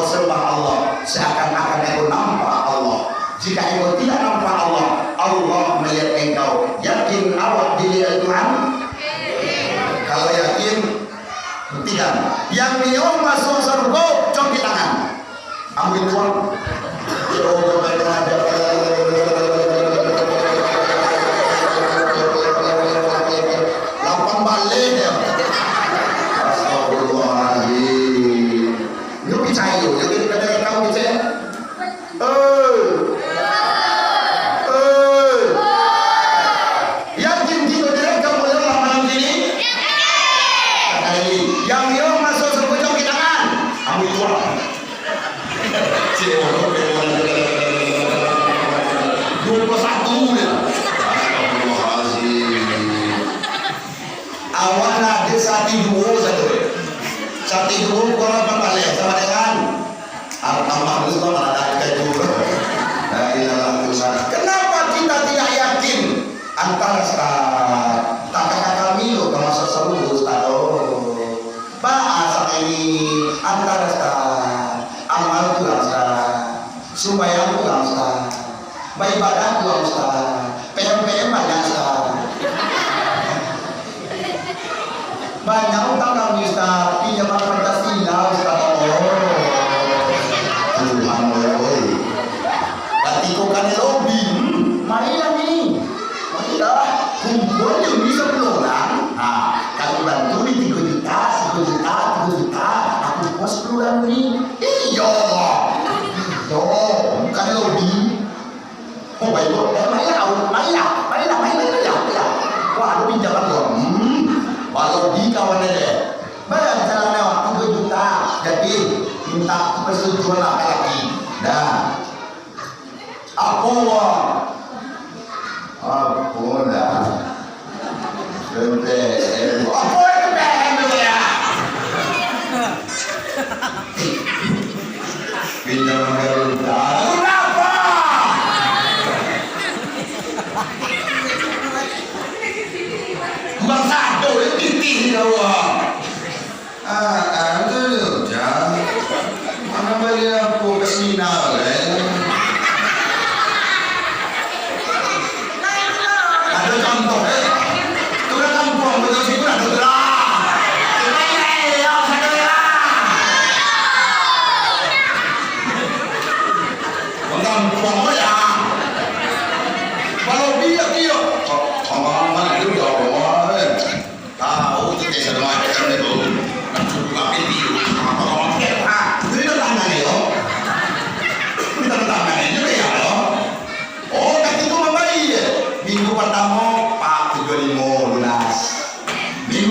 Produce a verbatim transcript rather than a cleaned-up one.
Sembah Allah, seakan-akan engkau nampak Allah. Jika engkau tidak nampak Allah, Allah melihat engkau. Yakin awak dilihat Tuhan? Kalau yakin, buktikan. Yang nio masuak sarugo, congkik tangan. Ambo tuang. Lapang baleh dia. Astagfirullahaladzim. Nyo picayo, nyo kena rekam picayo. Eh. Eh. Yakin kito direkam oleh Allah malam kini? Sakali, yang yo masuak sarugo congkik tangan. Ambo tuang. Duo puluah satu dia. Astagfirullahaladzim. Awak lah ado sati duo sajo. Sati duo kurang pambaleh samo dengan Arkamah Islam ada kaji. La ilaha illallah. Kenapa kita tidak yakin antara sa-, takah kami lo ka masuak sarugo, Ustaz? Oh. Baa sakali antara sa-, amal kurang, Ustaz. Sumbayang kurang, Ustaz. Baibadah kurang, Ustaz. P M P M banyak, Ustaz. Banyak utang kami, Ustaz. Pinjaman Pancasila, Ustaz. Oh. Tuhan, oi. Katiko kanai lobi, hmm, mailah ni. Mailah. Kumpua jo ni sapuluah urang. Ha, kami bantu ni tigo juta, tigo juta, tigo juta. Aku puas sapuluah urang ni. Iyo. Iyo. Kanai lobi. Oh, baik, eh, mailah, au, mailah, mailah, mailah, mailah, mailah. Wah, ado pinjaman tu. Hmm, walau di kawan deh. Bayar jalan lewat tigo juta. Jadi, minta persetujuan lah laki. Dah. Apo, wah? Apo dah? P P M. Apo itu P P M tu ya? Pinjaman Garuda. Garuda apa? Bangsa tu, dia pitih dia, wah. Ah, ah, tu dia, Ujang. Mana bali apo ka seminar, eh? Ado contoh, eh? Urang kampuang, urang situ ado tu lah. Cuma ya, eh, ya, satu ya. Urang kampuang tu ya. Balobi ya, iyo. Sama, mana dia, eh? Tahu tu kisah macam itu. Nak cukup apa itu? Apa orang kira? Ah, itu dah tangan ni, oh. Itu dah tangan ni juga ya, oh. Oh, kaki tu mambaik. Minggu pertama, pak tujuh lima.